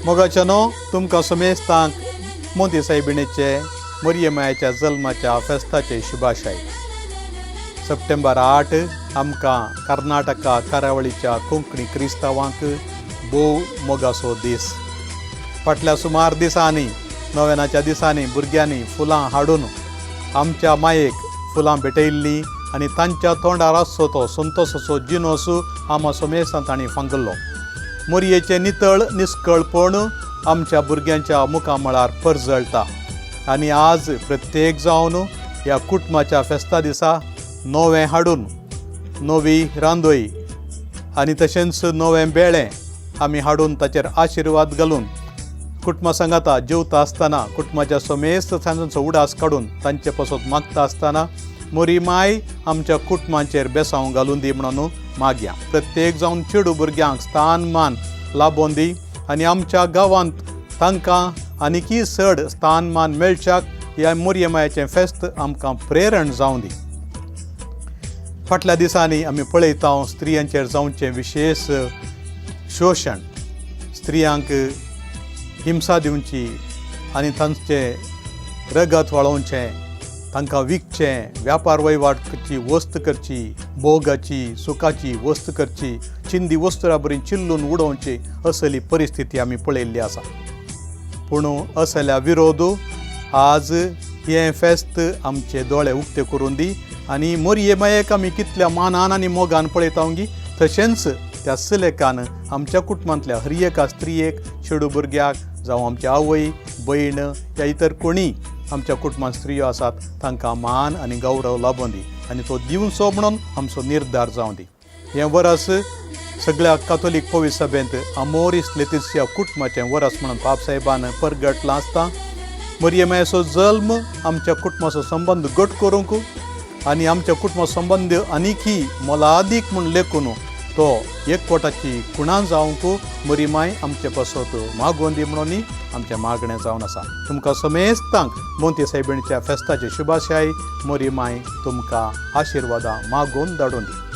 मोगाच्यानो, तुमकां समेस्तांक मोंती सायबिणीचे मोरये मायेच्या जल्माच्या फेस्ताचे शुभाशय. सप्टेंबर 8 आमकां कर्नाटका करावळीच्या कोंकणी क्रिस्तांवांक भोव मोगाचो दीस. फाटल्या सुमार दिसांनी, नव्यानाच्या दिसांनी भुरग्यांनी फुलां हाडून आमच्या मायेक फुलां भेटयल्लीं आनी तांच्या तोंडार आसचो तो संतोसाचो जिनोस आमा समेस्तां तांणी फांगल्लो. मोरयेचें नितळ निस्कळपण आमच्या भुरग्यांच्या मुखामळार परजळटा आनी आज प्रत्येक जावन ह्या कुटुंबाच्या फेस्ता दिसा नवें हाडून नवी रांदोय आनी तशेंच नवें बेळें आमी हाडून ताचेर आशिर्वाद घालून कुटुंबा सांगाता जेवता आसतना, कुटुंबाच्या समेस्त तांचो उडास काडून तांचे पासत मागता आसतना मोरी माय आमच्या कुटुंबांचेर बेसांव घालून दी म्हणून मागया. प्रत्येक जावन चेडू भुरग्यांक स्थान मान लाबोवन दी आनी आमच्या गांवांत तांकां आनीकय चड स्थान मान मेळच्याक ह्या मोरये मायेचें फेस्त आमकां प्रेरण जावं दी. फाटल्या दिसांनी आमी पळयता स्त्रियांचेर जावचें विशेश शोशण, स्त्रियांक हिंसा दिवची आनी तांचें रगत व्हाळोवचें, तांकां विकचें, व्यापार वयवाटची वस्त करची, भोगाची सुखाची वस्त करची, चिंदी वस्तुरा बरी चिल्लून उडोवची, असली परिस्थिती आमी पळयल्ली आसा. पूण असल्या विरोध आज हें फेस्त आमचे दोळे उक्ते करून दी आनी मोरये मायेक आमी कितल्या मानान आनी मोगान पळयता गी, तशेंच त्या सुलेखान आमच्या कुटुंबांतल्या हर एका स्त्रियेक, चेडू भुरग्याक, जावं आमची आवय, भयण या इतर कोणी आमच्या कुटुंबांत स्त्रियो आसात, तांकां मान आनी गौरव लाबोवन दी आनी तो दिवचो म्हणून आमचो निर्धार जावं दी. हें वरस सगळ्या कातोलीक पवित्र सभेंत आमोरीस लेतिसिया कुटुंबाचें वरस म्हणून पापसाहेबान परगटलां आसता, मोरये मायेचो जल्म आमच्या कुटुंबाचो संबंद घट करूंक आनी आमच्या कुटुंबा संबंद आनीकय मोलादीक म्हूण लेखून तो एकवटाची कुणां जावंक मोरी माय आमचे पासत मागोवन दी म्हणून आमचें मागणें जावन आसा. तुमकां समेस्तांक मोंती सायबिणीच्या फेस्ताचे शुभाशय. मोरी माय तुमकां आशिर्वादां मागून धाडून दी.